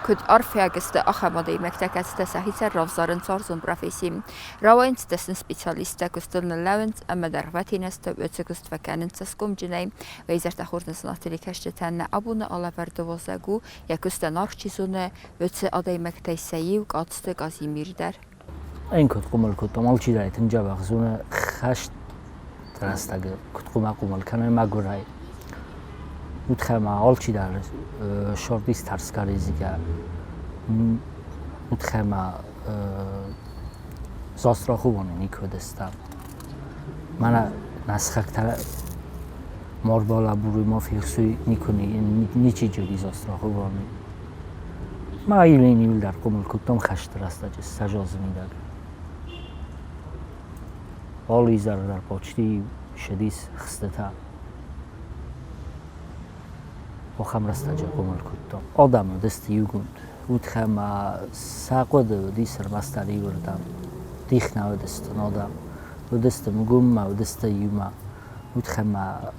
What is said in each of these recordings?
Куыд арфиаг сты ахӕм адӕймӕгтӕ, кӕцытӕ сӕхицӕн равзарынц уарзон професси. Рауайынц дӕсны специалисттӕ, куыстыл ныллӕууынц ӕмӕ дӕргъвӕтин азты уыцы куыст фӕкӕнынц цӕсгомджынӕй. Уӕ хорз нысанат телекӕсджытӕн нӕ абоны алӕвӕрды уазӕг у, йӕ куыстӕн аргъ чи зоны, уыцы адӕймӕгтӕй сӕ иу Къадзты Казимир дӕр. Ӕн куыд хъомыл кодтам, алчидӕр тынг дзӕбӕх зоны хӕст рӕстӕг куыд хъуамӕ хъомыл кӕной мӕгуырӕй. Утхӕ ма алчидӕр сордис тӕрсгӕ резигӕ. Утхӕ ма застрахованный никуы уыдыстӕм. Мӕнӕ нӕ сыхӕгтӕ морбалабуруй ма фехсуй никуы ничи джури застрахованный. Ма Еленил дӕр хъомыл кодтам хӕсты рӕстӕджы сӕ мидӕг. Алы изӕр дӕр почти ссыдис хстытӕ. Ахӕм рӕстӕджы хъомыл кодтам. Адӕм уыдысты иугонд. Уыдхӕмӕ сӕ хъуыды уыдис ӕрмӕстдӕр иуырдӕм. Дих нӕ уыдысты адӕм. Уыдысты мгуммӕ, уыдысты иумӕ. Уыдхӕмӕ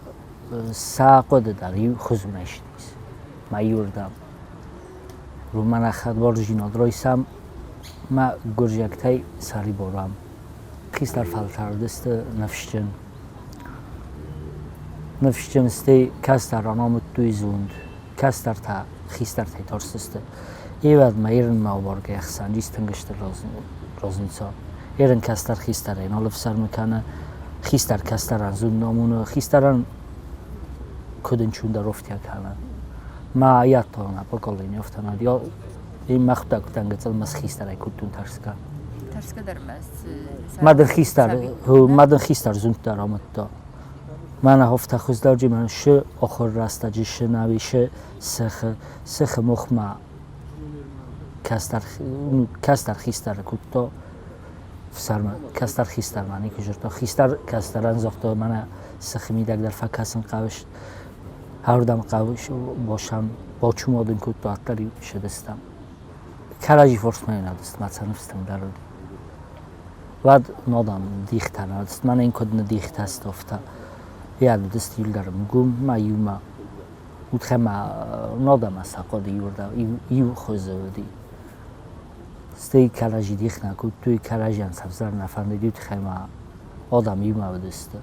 сӕ хъуыды дӕр иу хуызмӕ ссыдис. Мӕ иуырдӕм. Уымӕн хӕдбардзинад райсӕм мӕ гуырдзиӕгтӕй сӕрибар Хистӕр фӕлтӕр уыдысты ныфсджын. Ныфсджын сты кӕстӕрӕн амыдтой зонд, кӕстӕртӕ хистӕртӕй тарстысты. Ивӕд ма ирынмӕ абаргӕ ӕхсӕн ис тынг стыр разница. Ирын кӕстӕр хистӕрӕй нал ӕфсӕрмы кӕны, хистӕр кӕстӕрӕн зонд амоны, хистӕрӕн куыд ӕнчундӕр офтӕ кӕны. Ма ядтон поколение офтӕнад. Ин мӕхудаг тангацал мас хистӕрӕй кудтун тӕрсгӕ. Тӕрсгӕ дӕр мӕс Мадын хистӕр, мадын хистӕр зунддӕр амудта. Мӕнӕ хофтӕ хуздӕрджи мӕн шы охор рӕстӕджи шы нави шы сыхы сыхы мохма кӕстӕр кӕстӕр хистӕр кудта фсармӕ кӕстӕр хистӕрмӕ никуы жырдта. Хистӕр кӕстӕрӕн загъта мӕнӕ сыхы мидӕг дӕр фӕкӕсын хъӕуыс ардӕм хъӕуыс босам бочумодын кодта аттӕр шыдыстам. Кӕрӕдзи форсмӕ ма цӕ ныфстӕм дӕр уыди. Уӕд нодам дихтӕ нӕ мӕнӕ куыд ныдихтӕ стофта. Йӕ уыдысты иулдӕр мгум ма иумӕ. Утхӕ ма нодама сӕ хъуыды иуырдӕм иу хуызы уыди. Стӕй кӕрӕдзи дих нӕ кодтой, кӕрӕдзийӕн сӕвзӕр нӕ фӕндыди, утхӕ ма адӕм иумӕ уыдысты.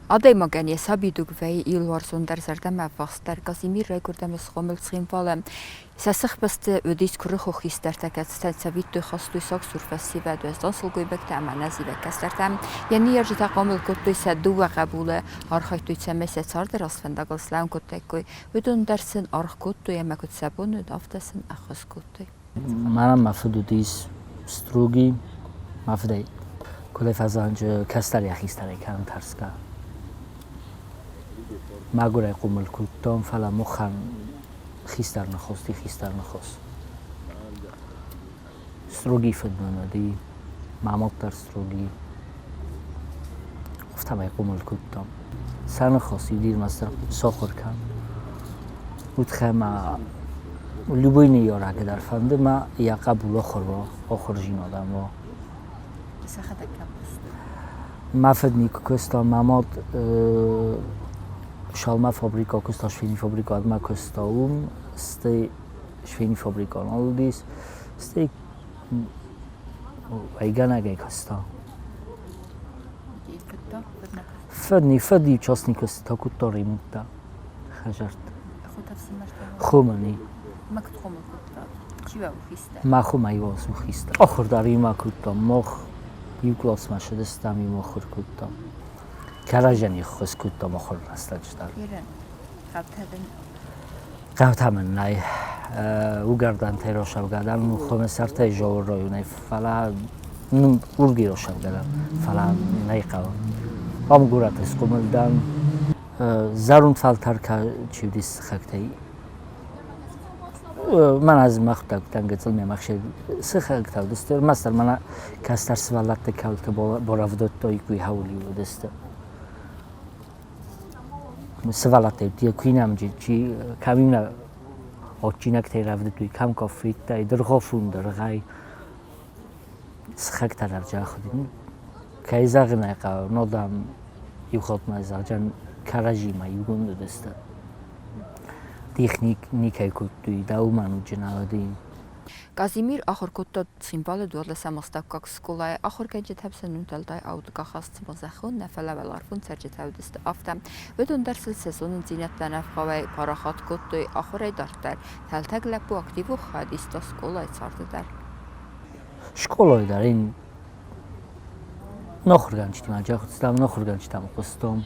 Адӕймагӕн йӕ сабидуг вӕййы иуарзондӕр зӕрдӕмӕ ӕввахсдӕр. Казимир райгуырд ӕмӕ схъомыл Цхинвалы. Сӕ сыхбӕсты уыдис куырыхон хистӕртӕ, кӕцытӕ цӕвиттой хастой сагсур фӕсивӕд, уӕздан сылгоймӕгтӕ ӕмӕ ӕнӕзивӕг кӕстӕртӕ. Йӕ ныййарджытӕ хъомыл кодтой сӕ дыууӕ хъӕбулы, архайдтой, цӕмӕй сӕ царды рӕствӕндагыл слӕууын кодтаиккой. Уыдон дӕр сын аргъ кодтой ӕмӕ куыд сӕ бон уыд, афтӕ сын ӕххуыс кодтой. Мӕнӕн мӕ фыд уыдис струги, мӕ фыдӕй куыдӕй фӕзӕнджы кӕстӕрӕй хистӕрӕй кӕнын тӕрсгӕ. Мӕгуырӕй хъомыл кодтон, фӕлӕ мухӕн хистӕр ныхости хистӕр ныхос. Струги фыд мын уыди, мӕ мад дӕр струги. Афтӕмӕй хъомыл кодтам. Сӕ ныхос иу мастер сохуыр кӕн. Утхӕ ма любой ныййарӕг дӕр фӕнды ма йӕ хъӕбул охуыр уа, охуырзинадӕн уа. Сӕхӕдӕг кӕм куыстой? Мӕ фыд никуы куыста, мӕ мад Шалма фабрика куыста, швейный фабрикатмӕ куыста уым, стӕй швейный фабрика нал уыдис, стӕй уӕйгӕнӕгӕй куыста. Фыдни, фыд иу час никуы куыста, куыдта ремонттӕ хӕдзӕртты. Хумани. Мӕ хумӕ иуал хистӕр. Ахуыр дӕр иумӕ кодтам, мах иу классмӕ цыдыстӕм, иумӕ ахуыр кодтам. Кӕрӕдзийӕн ӕххуыс кодтам ахуыры рӕстӕджы дӕр. Хъӕутӕ мын нӕй. Уыгӕрдӕнтӕй росавгӕдӕн Хомесартӕй Зоуы районӕй, фӕлӕ Урги росавгӕдӕн, фӕлӕ нӕй хъӕуы. Ам горӕты схъомыл дӕн. Зӕронд фӕлтӕр чи уыдис сыхӕгтӕй, мӕнӕ ӕз мӕхуыдтӕг гыццыл ме мӕхсӕг сыхӕгтӕ уыдысты, ӕрмӕстдӕр мӕнӕ кӕстӕр сывӕллӕтты кӕуылты борӕвдыдтой, куы хаули уыдысты. Сывӕллӕттӕй куинамджы чи кӕмимӕ адджинӕгтӕй рӕвдыдтой, кӕм кофеттӕй, дыргъофун дыргъӕй. Сыхӕгтӕ дӕр джахуыди. Кӕй зӕгъын ӕй хъӕуы, но дам иу хатт ма зӕгъджан кӕрӕдзимӕ иугонд уыдысты. Техник никӕй кодтой, дӕумӕ ноджы. Казимир ахуыр кодта Цхинвалы дыууадӕсӕм астӕуккаг скъолайы ахуыргӕнджытӕм сӕ нуӕлдай аудгӕ ахаст цыма зӕххон нӕ, фӕлӕ уӕларвон цӕрджытӕ уыдысты, афтӕ. Уыдон дӕр сыл сӕ зонындзинӕдтӕ ӕнӕвгъауӕй парахат кодтой ахуырӕй дарддӕр. Тӕлтӕг лӕппу активон хайад иста скъолайы царды дӕр. Скъолайы дӕр ин нохургӕнджытимӕ джахуыдстам, нохургӕнджытӕм хъуыстон.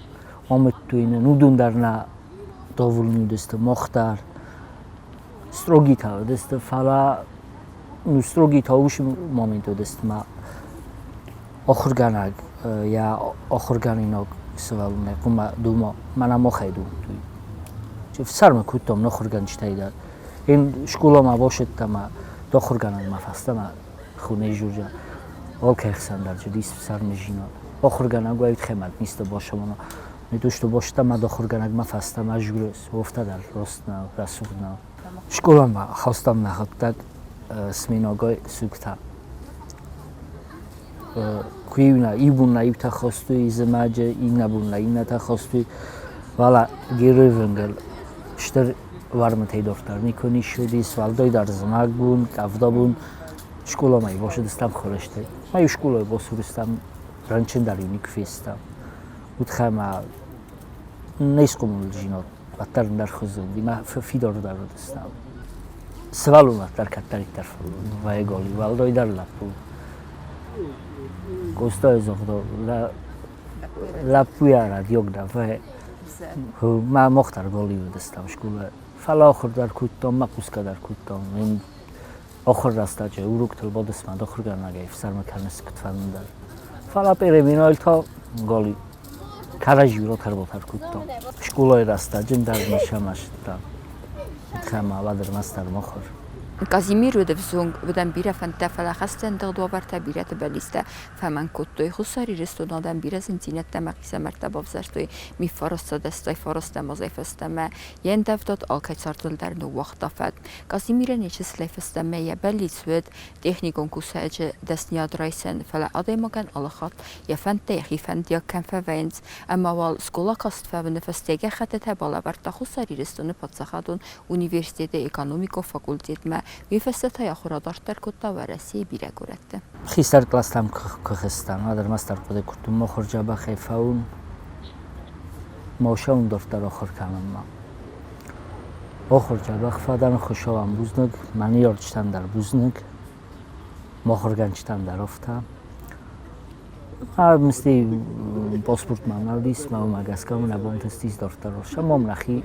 Омыдтой нын, уыдон дӕр нӕ довольны уыдысты, мах дӕр. Строгитӕ уыдысты, фӕлӕ ну строгитӕ уыцы момент уыдысты ма ахуыргӕнӕг йӕ ахуыргӕнинаг сывӕллонӕй хъуамӕ дума мӕнӕ махӕй думдтой. Фсӕрмы кодтам ахуыргӕнджытӕй дӕр. Ин скъоламӕ бацыдтӕн ӕмӕ ахуыргӕнӕгмӕ фӕстӕмӕ хунӕй журжа алкӕй хсӕн дӕр уыдис фсӕрмызинад. Ахуыргӕнӕг уӕд хемӕт нисты башамона. Не то что башта ма ахуыргӕнӕгмӕ фӕстӕмӕ журыс, уофтӕ дӕр рост нӕу, рӕсугъд нӕу. Скъоламӕ хастам нӕхӕдӕг сменагай сугтӕ. Куы-иу иу бон нӕ иутӕ хастой зымӕджы, иннӕ бон нӕ иннӕтӕ хастой. Фӕлӕ геройвӕнгыл стыр уӕрмытӕй дарддӕр никуы ницы уыдис, уӕлдайдӕр зымӕгбон, къӕвдабон скъоламӕ бацыдыстӕм хорӕзтӕй. Ма иу скъолайы бацыдыстӕм, рынчын дӕр-иу никуы фестӕм. Уыдхӕмӕ не схъомылдзинад уӕддӕр ӕндӕр хуызы уыди, мӕ фидардӕр уыдыстӕм. Сывӕллон уӕддӕр кӕддӕриддӕр вӕййы уӕлдайдӕр лӕппу. Къостайы загъдау, лӕппуйӕ радиог нӕ вӕййы. Мӕ мах дӕр голи уыдыстӕм скъолайы. Фӕлӕ ахуыр дӕр кодтам, мӕ хъусгӕ дӕр кодтам. Ахуыр рӕстӕджы уроктыл бадыс мӕ ахуыргӕнӕгӕй ӕфсӕрмы кӕныс куыдфӕндӕр. Фӕлӕ переменойыл та голи кӕрӕдзи ротӕр-ботӕр кодтам. Скъолайы рӕстӕджы дӕр нӕ Тхӕмӕ уӕд махуыр. Казимир уыд ӕвзонг, уыд ӕм бирӕ фӕндтӕ, фӕлӕ хӕсты ӕндыгъд уавӕртӕ бирӕты бӕллицтӕ фӕмӕнг кодтой. Хуссар Ирыстоны адӕм бирӕ зындзинӕдтӕ ӕмӕ хъизӕмӕрттӕ бавзӕрстой миффарастадӕстӕй фарастӕм азӕй фӕстӕмӕ. Йе ндӕвдад алкӕй цардыл дӕр ныууагъта фӕд. Казимирӕн йӕ чысылӕй фӕстӕмӕ йӕ бӕллиц уыд техникон кусӕджы дӕсныйад райсын, фӕлӕ адӕймагӕн алыхатт йӕ фӕндтӕ йӕхи фӕндиаг кӕм фӕвӕййынц, ӕмӕ уал скъола каст фӕуыны фӕстӕ гӕххӕттытӕ балӕвӕрдта Хуссар Ирыстоны паддзахадон университеты экономикон факультетмӕ, уый фӕстӕ та йӕ ахуыр адарддӕр кодта Уӕрӕсейы бирӕ горӕтты. Хистӕр кълӕстӕм куы хызтӕн, уӕд ӕрмӕстдӕр хъуыды кодтон мыхуыр дзӕбӕхӕй фӕуын, мӕ дарддӕр ахуыр кӕнынмӕ. Ахуыр дзӕбӕх фӕдӕн, Хуыцауӕн бузныг, мӕ ныййарджытӕн дӕр бузныг, мӕ ахуыргӕнджытӕн дӕр афтӕ. Мсти паспорт ма нал ис, мӕ уымӕ гӕсгӕ мын абон тестис дарддӕр Сӕм нӕхи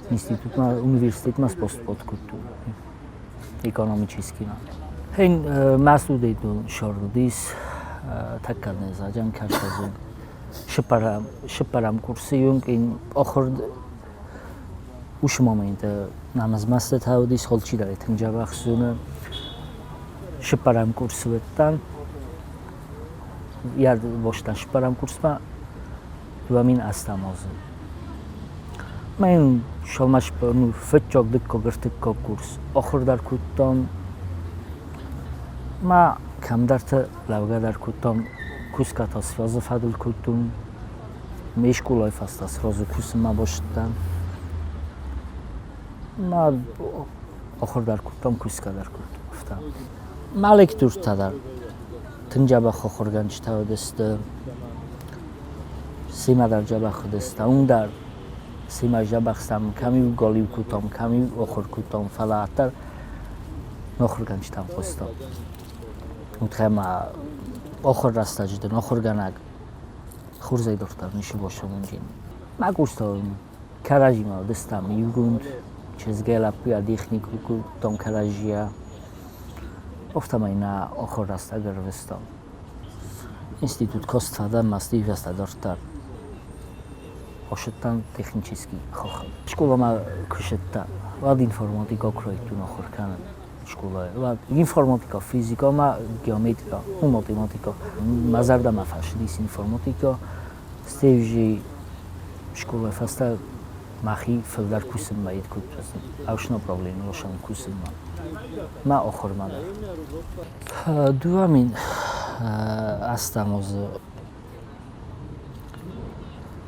институтмӕ, университетмӕ спостпот кодтой экономический. Хен мӕ студентон сӕрдис тӕккӕ незаджан кӕсӕзын. Шыппӕрӕм курсы юнг ин ахуыр уыцы моменты намазмӕстытӕ уыдис, алчидӕр тынг дзӕбӕх зоны. Шыппӕрӕм курсы уыдтӕн. Йӕ бостан шыппӕрӕм курсмӕ 2008 азы. Мӕн сӕумӕ ну, фыццаг, дыккаг, ӕртыккаг курс ахуыр дӕр кодтам. Ма кӕмдӕрты лӕугӕ дӕр кодтам, кусгӕ та сразу фӕдыл кодтон. Ме скъолайы фӕстӕ сразу кусынмӕ бацыдтӕн. Ма ахуыр дӕр кодтам, кусгӕ дӕр кодтам, афтӕ. Мӕ лектортӕ дӕр тынг дзӕбӕх ахуыргӕнджытӕ уыдысты. Семӕ дӕр дзӕбӕх уыдысты. Уым дӕр семӕ дзӕбӕх сӕм кӕм-иу галиу кодтам, кӕм-иу ахуыр кодтам, фӕлӕ ӕддӕр ахуыргӕнджытӕм хъуыстам. Уыдхӕмӕ ахуыр рӕстӕджы дын ахуыргӕнӕг хорзӕй дарддӕр ницы бацамонджын. Мӕ курстӕ кӕрӕдзимӕ уыдыстӕм иугонд, чызгӕй лӕппуйӕ дих никуы кодтам кӕрӕдзийӕ. Афтӕмӕй нӕ ахуыр рӕстӕг ӕрвыстам. Институт каст фӕдӕн ма стивӕстӕ дарддӕр ацыдтӕн технический хаххыл. Скъоламӕ куы ссыдтӕн, уӕд информатикӕ куы райдыдтон ахуыр кӕнын скъолайы, уӕд информатикӕ, физикӕ ӕмӕ геометрикӕ, ну, математикӕ. Мӕ зӕрдӕмӕ фӕцыдис информатикӕ. Стӕй скъолайы фӕстӕ мӕхи фылдӕр кусынмӕ ид кодтон, ӕхсӕн управленийы ласӕн кусынмӕ. Мӕ ахуырмӕ дӕр. 2008 азы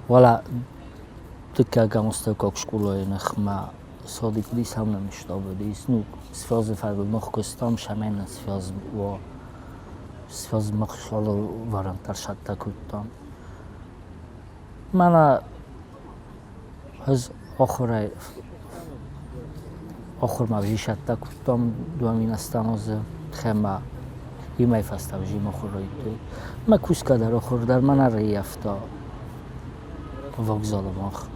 уӕлӕ дыккӕгӕм астӕуккаг скъолайы ныхмӕ. Содикли самнамиштободис, ну, связы фадл мохкостам шамен связ во связ мохшоло варантар шатта куттам. Мана аз охорай охор мавжи шатта куттам дуаминастамозе тхема имай фаставжи мохороиту. Ма кускадар охор дар мана рейафта вокзаломах.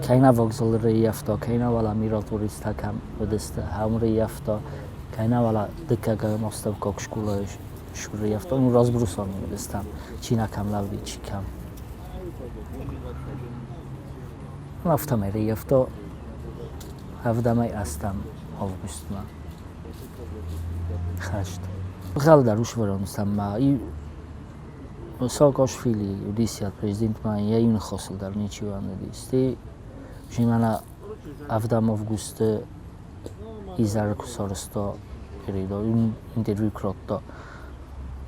Кайна вокзал рейафта, кайна вала мираториста кам выдеста, хам рейафта, кайна вала дикага мостав кок школа шурейафта, ну разбрусам выдестам, чина кам лавди чикам. Лафтамай рейафта, авдамай астам августма. Хашт. Ғал дар ушваронстам и Саакашвили удисиат президент ма я юн хосил дар ничиван дисти. Жимана авдам август изар кусарсто перидо интервью кротто.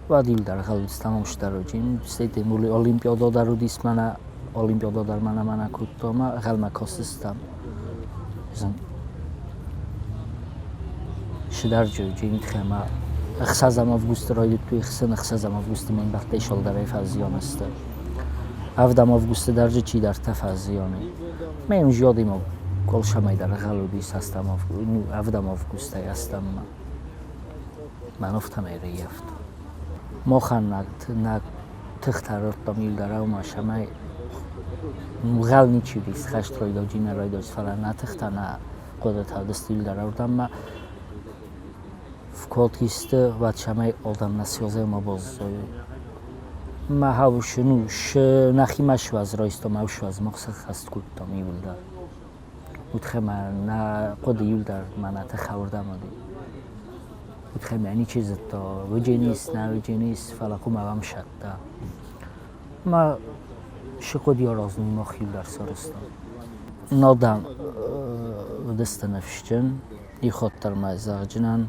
Вадил дар ғал тамом шдароҷин стейте мули олимпиада дар удис мана олимпиада дар мана мана кутто ма ғал ма косистам. Зан шдарҷоҷин тхема 6 август ройдуту 6 август мен бахта ишол дар фазиён аст. 7 август дарҷа чи дар тафазиёни. Мен жодимо колшамай дар ғалудис ҳастам 7 августай ҳастам. Ман офтам эрияфт. Мохан на тихтароттам илдарав машамай ғал ничидис хашт ройдоҷи на ройдоҷ фала на тихта на қудрат даст илдаравдам ма вкотисты ватшамай одам на связе ма бозой. Ма хавш ну ш нахимаш ваз ройсто мавш ваз мохса хаст куттам ивлда. Утхема на қод юлдар мана тахаврдамади. Утхема ани чизто вҷенис на вҷенис фалақу мавам шатта. Ма шқод ёразни мохил дар сарстан. Нодам дастанафшчен и хоттар ма зағҷинан.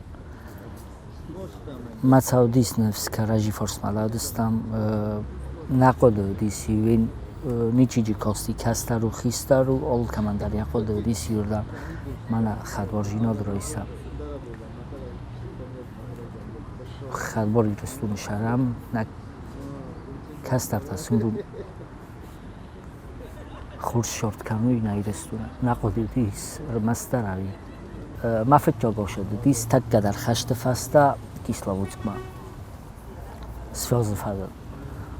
Мацаудис нефс каражи форсмаладистам нақодудис ювин ничиҷи кости кастару хистару ол камандар яқодудис юрдам мана хадбор жинод ройсам. Хадбор ирстун шарам на кастар тасумру хуршорт камуй на ирстуна нақодудис мастарави. Мафетчо гошодудис таккадар хашты фаста Кисловодскма. Связы фадал.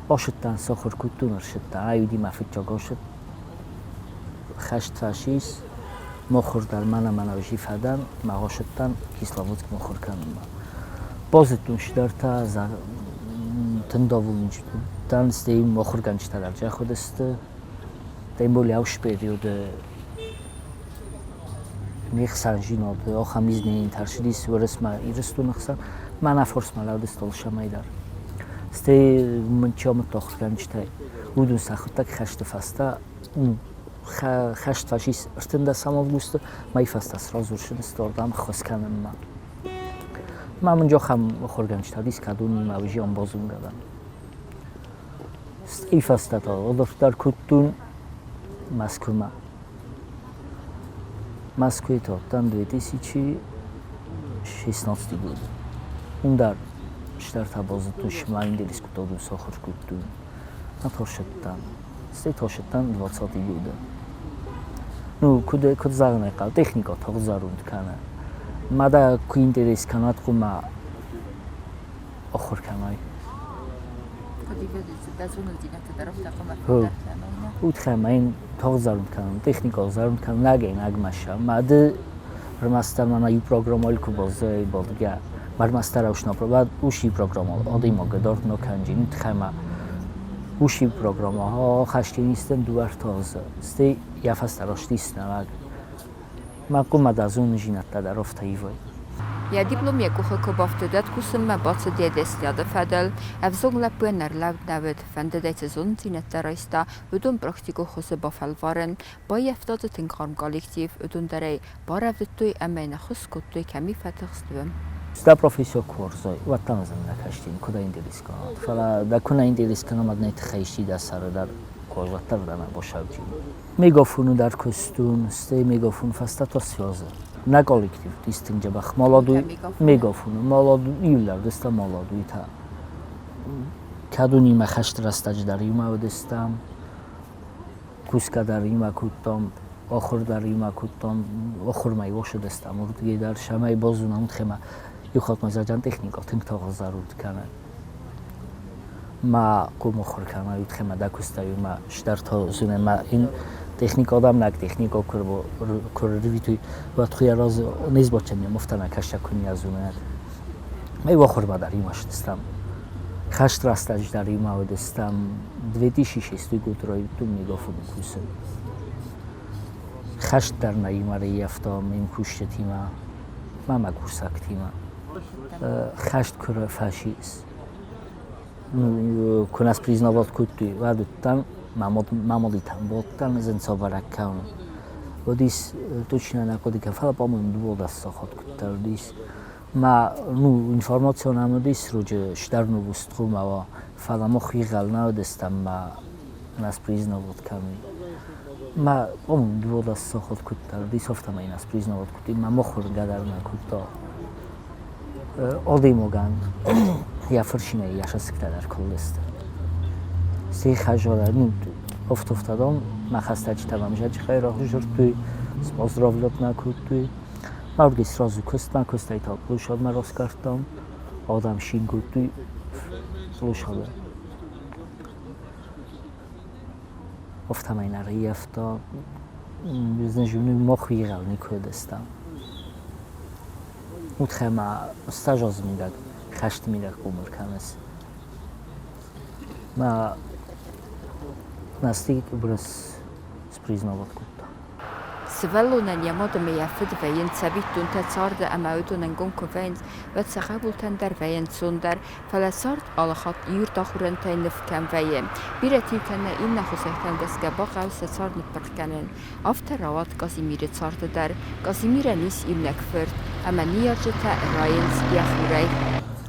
Ошиттан сохор куттун аршитта аюди мафетчо гошид хашт фашис мохур дар мана манавжи фадан мағошиттан Кисловодск мохур канма. Бозитун шидарта за тындовул дан стей мохур ганчталар жаходесты. Тем более ауш период მიხსან ჟინოდ ოხა მიზნინ თარშიდის ვერესმა ირესტუნ ხსან მანა ფორსმა ლავდეს ტოლშამაიდარ. სტე მჩომ ტოხრგანჩთე უდუნ სახტაკ ხაშტფასτα ხაშტფაშის 13 ავგუსტ მაიფასტას როზურშინ სტორდამ ხოსკანმა. მამუნ ჯოხამ ხორგანჩთადის კადუნ მავჟი ომბოზუნგადან. სტეიფასტატო ოდოფტარ ქუტუნ მასქუმა. Москве там 2016 года. Ундар штартабозыту шмайнделис кутоду сохоркуту. На тошеттан. Сте тошеттан 20 года. Ну, куде куд загнеқа техника тогзарунд кана. Мада куинтерес канат кума охор канай. Утхема ин тогзарунд кана, техника зарунд кана наген агмаша. Мад рмастар мана ю программол кубозе бодга. Мармастар ушна проба уши программол одимо гдорт но канҷин тхема уши программаҳо хаштинистен дуартоз. Сте яфастароштиснаваг. Ма кума дазун жинатта дарофта ивой. Йӕ диплом йӕ къухы куы бафтыд, уӕд кусынмӕ бацыд йӕ дӕсныйады фӕдыл. Ӕвзонг лӕппуйӕн ӕрлӕуд нӕ уыд, фӕндыд ӕй цы зонындзинӕдтӕ райста, уыдон практикон хуызы бафӕлварын. Баййӕфта дзы тынг хъарм коллектив, уыдон дӕр ӕй барӕвдыдтой ӕмӕ йын ӕххуыс кодтой, кӕм-и фӕтыхст, уым. Да профессио курзой, ваттам зын накаштин, куда интерес кана. Фала да куна интерес кана маднай тхайшти да сара дар Кожаттар бошавчи. Мегафону дар костюм, сте мегафон фастато связа. На коллектив истинҷа молоду мегафону молоду ивлар деста молоду ита. Кадуни ма хашт растаҷ дар има дестам. Куска дар има куттом, охур дар има куттом, охур май вошу дестам. Урдги дар шамай бозунам хема. Юхот мазаҷан технико тинг тағзарут кана. Ма кумохор кана ютхема дакустаю ма шдарто зуне ма ин техник одам нак технико курбо курвиту ва туя роз низ бочем муфтана каша куни азуне. Май вохор ба дар имаш дестам. Хашт растаҷ дар има дестам 2006 гутрой ту мегафон кусе. Хашт дар наимаре яфтам им куштетима. Мама курсактима. Хашт кура фашис. Кунас признават кутти вадуттан мамодитан боттан зенцовараккаун. Одис точно накодика фала по-моему двода сохот куттардис. Ма ну информация намодис руҷ шдарну вустхумава фала мо хиғал наодестам ма нас признават ками. Ма по-моему двода сохот куттардис офтама инас признават кутти ма мохур гадар накутто. Одимоган я фршина яша сиктадар коллест. Си хажора ну офтофтадом ма хастач тавам жач хайра журтуй поздравлять накутуй. Марги сразу кост ма костай та плушад ма роскартам адам шингутуй плушада. Офтама ина риефта знежуни мохвирал никодестам. Утхема стажоз мидаг хашт мидаг қумр канас. Ма настиг брас спризнават кутта. Сывӕллонӕн йӕ мад ӕмӕ йӕ фыд вӕййынц цӕвиттонтӕ царды ӕмӕ уыдонӕн гом куы вӕййынц, уӕд сӕ хъӕбултӕн дӕр вӕййы ӕнцондӕр, фӕлӕ цард алыхатт ирд ахорӕнтӕй ныв кӕм вӕййы. Бирӕты иу кӕнӕ иннӕ аххосӕгтӕм гӕсгӕ бахъӕуы сӕ цард ныппырх кӕнын. Афтӕ рауад Казимиры царды дӕр. Казимирӕн ис иунӕг фырт, ӕмӕ ныййарджытӕ райынц йӕ хурӕй.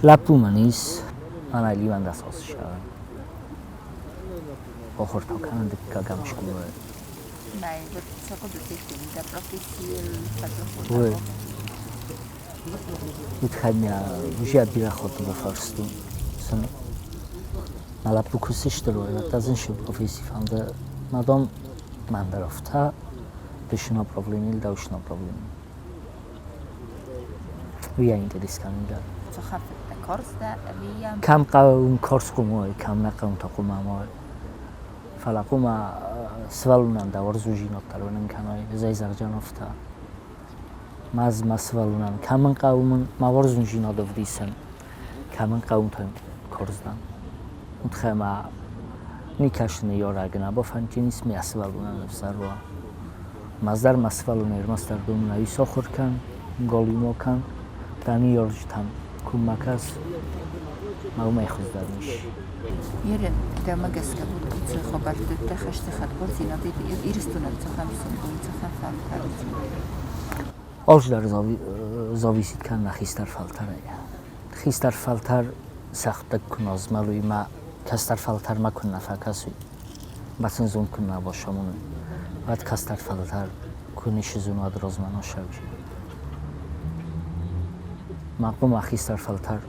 Лӕппу мын ис, мӕнӕй ливӕндӕс азы сӕрӕн. Ахуыр та кӕнын дыккӕгӕм скъолайы. Утхӕмӕ уже бирӕ хатт бафарстон. Сын мӕ лӕппу куы сыстыр уай, уӕд та зын професси фӕнды. Мадам мӕн дӕр афтӕ дышы направление или даушы направление. Уый интерес кӕнын дӕр. Кӕм хъӕуы карз хъуымой, кӕм нӕ хъӕуы та хъуымамой. Фӕлӕ хъуымӕ сывӕллонӕн дӕ уарзондзинад дӕр уынын кӕной, зӕйзӕгъджановтӕ. Маз мӕ сывӕллонӕн кӕм ын хъӕуы мын мӕ уарзондзинад ӕвдисӕн, кӕм ын хъӕуы та карз дӕн. Утхӕ ма никӕсыны ёрагын або фӕнчинис мӕ сывӕллонӕн ӕвзӕр уа. Маз дӕр мӕ сывӕллон ӕрмӕстдӕр домына исахуыр кӕн, голимо кӕн, дӕ ныййарджытӕм куы ма кӕс, ма уымӕй хуыздӕр ис. Ерен, дӕумӕ гӕсгӕ уыцы хабӕртты хӕсты хӕдбардзинад Ирыстонӕн цахӕм символ, цахӕм фӕлтӕр? Алчидӕр зависит кӕны хистӕр фӕлтӕрӕй. Хистӕр фӕлтӕр сӕхтӕг куы нӕ змӕлуй ма кӕстӕр фӕлтӕрмӕ куы нӕ фӕкӕсуй, ма сын зонд куы нӕ бацамонуй, уӕд кӕстӕр фӕлтӕр куы не сызонуад размӕ носӕвджи. Ма хъуамӕ хистӕр фӕлтӕр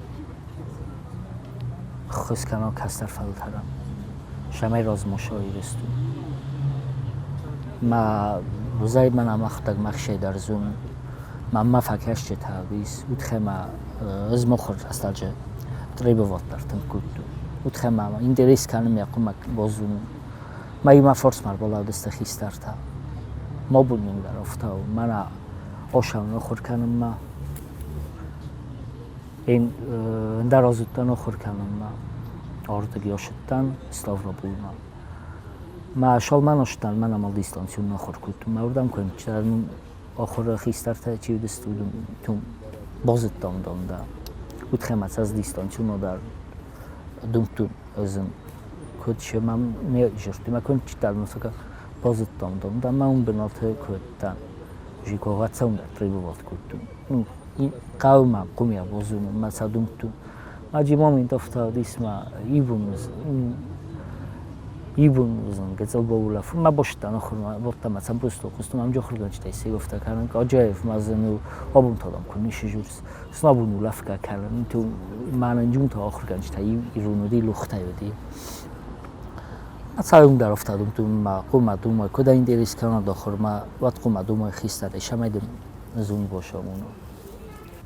ххуыс кӕна кӕстӕр фӕлтӕрӕн, цӕмӕй размӕ сӕ Ирыстон. Ма узай мӕн амӕхтӕг махсӕй дӕр зонун. Мамма фӕкӕсджытӕ ис, утхӕ ма ӕз мохур рӕстӕджы требовать дӕр тынг кодтон. Утхӕ ма интерес кӕнын мӕ хъуымӕ базонун. Ма имӕ форсмар балӕудысты хистӕртӕ. Ма бон дӕр афтӕ у, мӕнӕ осӕн ахуыр кӕнынмӕ. Эн ӕндӕр азуттан ахуыр кӕнынмӕ. Ардыг ёсыдтӕн Ставрополмӕ. Ма шалманостан мӕн амал дистанцион ахуыр кодтон. Мӕ уырдӕм куы ахуыры хистӕртӕ чи уыдысты, уыдон базыдтам дам да. Утхӕмӕ цас дистанцион дӕр думтун ӕзын куыд се мӕм не зырдтой, мӕ куыд читал мусака базыдтам дам да, мӕ уым бынаты кодта. Жикога цӕун дӕр требовать кодтон. Ну, хъӕуы ма хъуымиа базонун, мӕ ца думтун. Маджи момент офта дисма ивун. Ибун гецел боулаф ма боштан охурма ботта ма цампусто кустум ам ҷохурганчта исеговта каран оҷаев мазну обумтодам куниши журс снабун улафка каран ту манан ҷунта охурганчта ирунуди лухтаёди ацајум дарофтадум ту ма қума дума куда интерес кана дохурма ват қума дума хистада шамайдем зун бошамуну.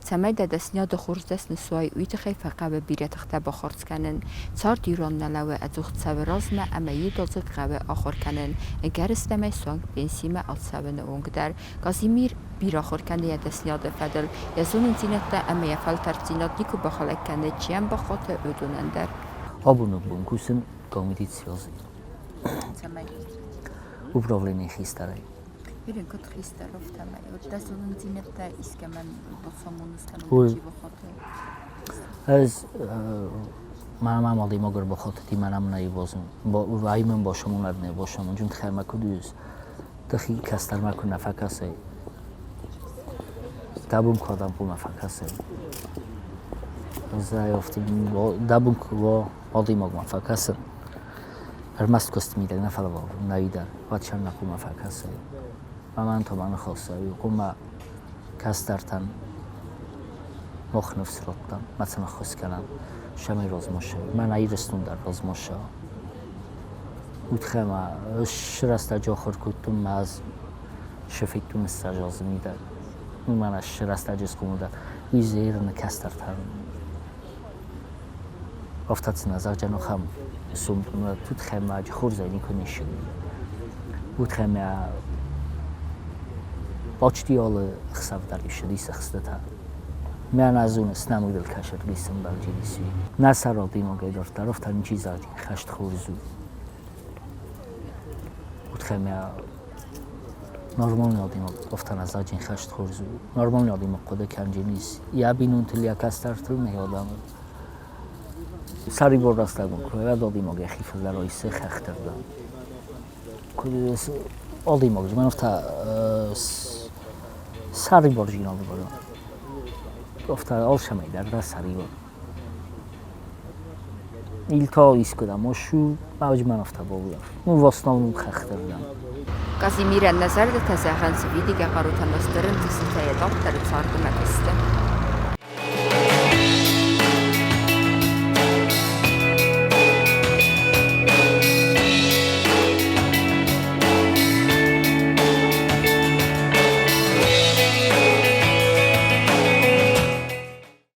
Цӕмӕй дӕ дӕсныйады хорз дӕсны суай, уый тыххӕй фӕхъӕуы бирӕ тыхтӕ бахардз кӕнын. Цард ирон нӕ лӕууы, ӕдзух цӕуы размӕ ӕмӕ иудадзыг хъӕуы ахуыр кӕнын, ӕгӕрыстӕмӕй суанг пенсимӕ ацӕуыны онг дӕр. Казимир бирӕ ахуыр кӕны йӕ дӕсныйады фӕдыл, йӕ зонындзинӕдтӕ ӕмӕ йӕ фӕлтӕрддзинад никуы бахӕлӕг кӕны, чи йӕм бахаты, уыдонӕн дӕр. Абоны бон кусын комитет связи. Цӕмӕй? Управленийы хистӕрӕй. Бирӕ куыд хистӕр, афтӕмӕй. Дӕ зонындзинӕдтӕ искӕмӕн бацамоныс кӕнын Ой. Чи бахаты? Ӕз мӕ мали могр бахатати манам наибозм. Вайман бошамон не бошамон чун тхама кудус. Тахи кастар ма куна факасе. Дабум кодам кума факасе. Заёфт дабум ко одимог ма факасе. Ӕрмӕст куысты мидӕг нӕ фӕлӕ нӕйдӕр, уӕд сӕм нӕ хъуамӕ фӕкӕсой. Мӕнӕн та мӕ ныхасы хъуамӕ кӕстӕртӕн мах ныфс радтӕм, ма сын ӕххуыс кӕнӕм, цӕмӕй размӕ цӕуой. Мӕнӕ Ирыстон дӕр размӕ цӕуы. Уыдхӕмӕ рӕстӕджы ахуыр кодтон мӕ ӕз сӕ федтон ссӕдз азы мидӕг. Мӕнӕ рӕстӕджы схъомыл дӕн. Уый Иры кӕстӕртӕн Афтӕ ахӕм тутхӕмаджы хорзӕй никуы нисы. Утхӕмӕ почти алы ӕхсӕв дӕр ис ӕхстытӕ. Мӕнӕ зоныс, нӕмыгыл кӕсӕг исӕмбӕлди Нӕ сӕрыл димогӕй дарддӕр афтӕ ничи загъди, хӕст хорз у. Утхӕмӕ нормальный адӕймаг афтӕ нӕ загъди, хӕст хорз у. Нормальный адӕймаг хъуыды кӕнджын ис. Йӕ бинонтыл, йӕ кӕстӕртыл нӕ адӕмыл. Сӕрибар рӕстӕгон куы адӕймаг йӕхи фылдӕр айсы хӕхты рдӕм. Адӕймаг мӕн афтӕ сӕрибардзинад бары. Афтӕ алцӕмӕй дӕр дӕ сӕрибар. Илта искуыдӕм ссу, мӕ афтӕ баулӕф. Ну, в основном хӕхты рдӕм. Казимирӕн нӕ зӕрдӕтӕ зӕгъӕн цы видигӕ хъарутӕ ӕмӕ стырын цъысытӕ йӕ дарддӕры царды мӕтысты.